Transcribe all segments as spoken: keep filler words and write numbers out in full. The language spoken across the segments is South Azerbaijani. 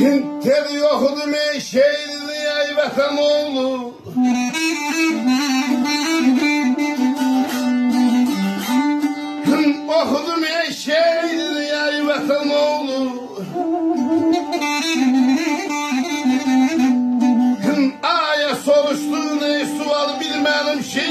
هند دئدی اوخودوم ای شعرینی، ای وطن اوغلو. هند اوخودوم ای شعرینی، ای وطن اوغلو. هند آیا سوروشدون ای سوال، بیلمه‌دیم کی.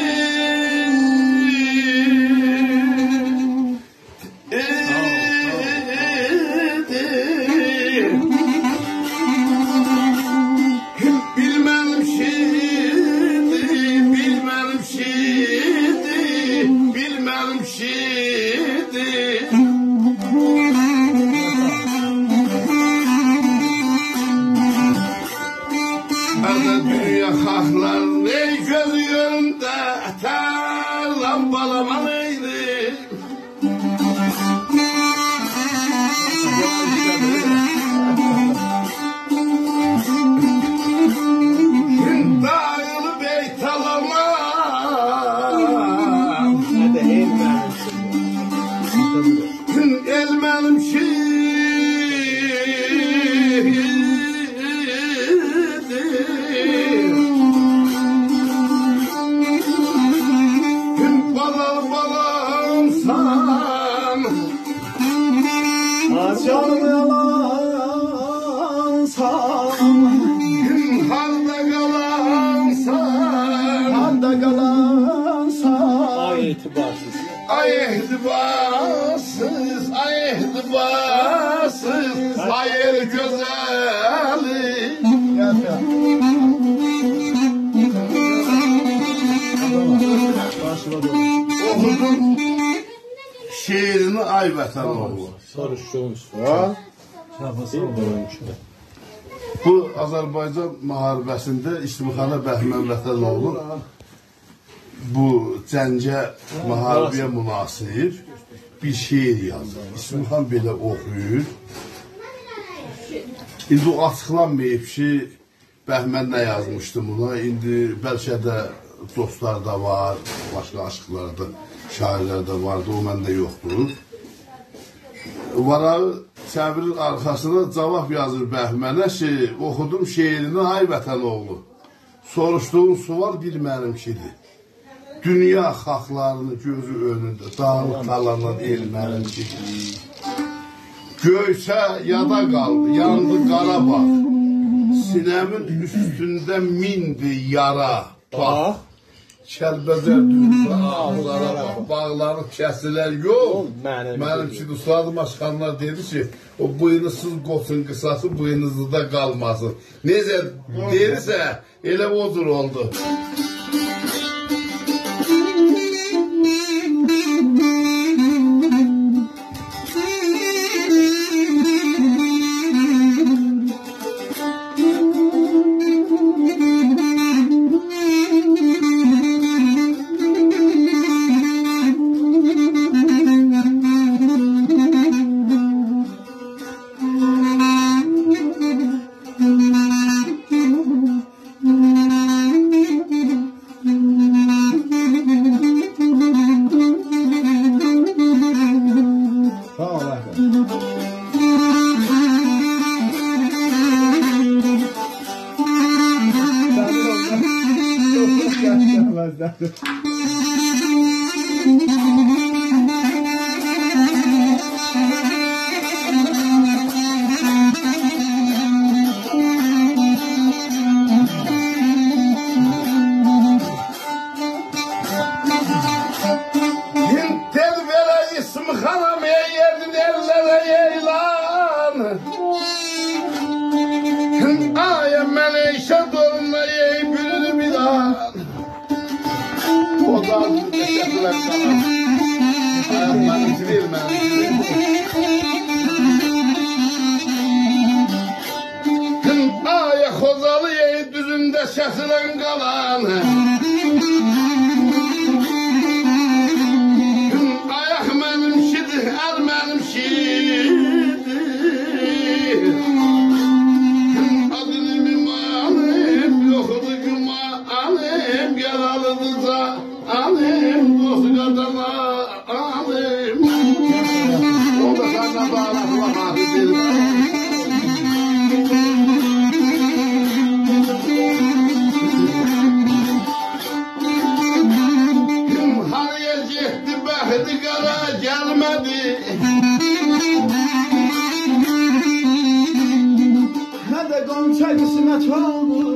بیلمه‌دیم کیدیر، بیلمه‌دیم کیدیر، بیلمه‌دیم کیدیر. آنا دونیا خاخلارینی ای گؤز اؤنونده، اتر لامپا لامان ائیلیر. داییلیب ای تالاما. ائل منیم کیدیر. بالام، بالامسان. آ، جانیم یالانسان. هاردا قالانسان؟ هاردا قالانسان؟ آی اعتبارسیز. آی اعتبارسیز، آی اعتبارسیز، آی ائل گؤزلی. اوخودوم شعرینی، آی وطن اوغلو. سوروشدوغون سوال. ها؟ بو آذربایجان محاربه‌سینده اسم‌خانه بهمن وطن اوغلو بو جنگه، محاربه‌یه مناسب بیر شعر یازیر. اسم‌خان بئله اوخویور. ایندی او آچیقلانماییب کی، بهمن نه یازمیشدی بونا. ایندی بلکه ده دوستلاردا وار، باشقا آشیقلاردا، شاعیرلرده واردی، او منده یوخدور. واراغی چئویریر آرخاسینا، جاواب یازیر بهمنه کی، اوخودوم شعرینی، آی وطن اوغلو. سوروشدوغون سوال بیلمه‌دیم کیدیر. دونیا خاخلارینی گؤزو اؤنونده، داغیلیب تالانان ائل منیم کیدیر. گؤیچه یادا قالدی، یاندی قاراباغ. سینه‌مین اوستونده میندی یارا. باخ. باخ. کلبجر دوزونده آغیزلارا باخ. باغلانیب کسیلن یول، یول منیم، منیم کیدیر. اوستادیم آشیقانلار دئدی کی، او بوینوزسوز قوچون قیساسی بوینوزلودا قالماسین. نئجه دئییرسه، ائله او جور اولدو. ساغ اول، احمد. ساغ اول. چوخ، چوخ یاخشی، احمد. هند دلبره اسم‌خانیم، ای یئردین ائللره اعلان. هند آیا ملیشه دولوندا، ای بولبول بیلان. او دا تشکر ائدیرم. آیاقلاریم سیلمه‌دیم. هند آیا خوجالی ائل دوزونده کسیلن قالان. هند آیاق منیم کیدیر، ال منیم کیدیر. هند آدینی میم آلیم، یوخدور گومانیم، یارالیدیر جانیم، دوست قادان قارا گلمه‌دی. نه ده غنچه قسمت اولدو.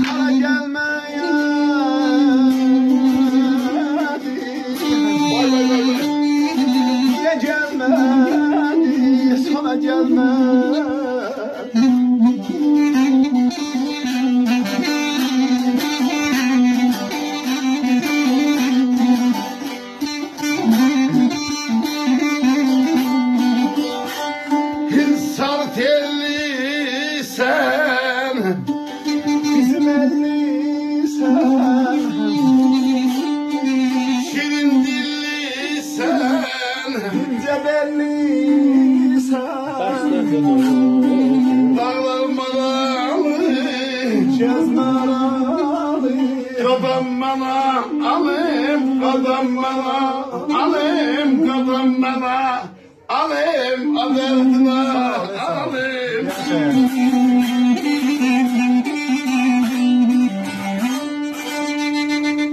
قارا گلمه‌دی. وای، وای، وای، وای. نییه گلمه‌دی؟ سنه گلمه‌دی. حسارت ائللی‌سن، بیزیم ائللی‌سن، شیرین دیللی‌سن، اینجه بئللی‌سن. داغلار مارالی، گز مارالی. قادان مانا آلیم، قادان مانا آلیم، قادان مانا آلیم، آدرتینا آلیم.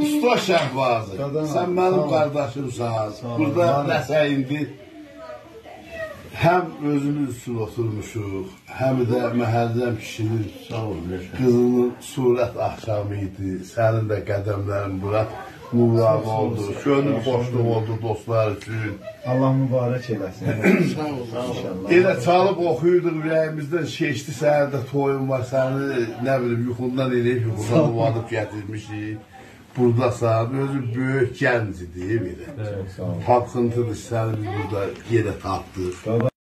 اوستا شهبازی، قادان، سن منیم، ساغ اول، قارداشیمسان. ساغ اول، بورادا، وار اول، نه‌سه ایندی هم اؤزوموز اوچون اوتورموشوق، هم ده محرم کیشی‌نین، ساغ اول، یاشا، قیزی‌نین صورت آخشامی ایدی. سنین ده قدملرین بورا نورانی، ساغ اول، اولدو. ساغ اول. کؤنول خوشلوق اولدو دوستلار اوچون. الله مبارک ائله‌سین. ساغ اول. ان‌شاءالله. ائله چالیب اوخویوردوق، اوره‌ییمیزدن کئچدی. سنین ده تویون وار، سنی، نه بیلیم، یوخوندان ائله‌ییب، یوخودان، ساغ اول، اویادیب گتیرمیشیک. بوراداسان، اؤزون بؤیوک گنجیدیر، بئله. ائوت، ساغ اول. تاپخینتیدیر، سنی بیز بورادا یئره تاپدیق. بابا.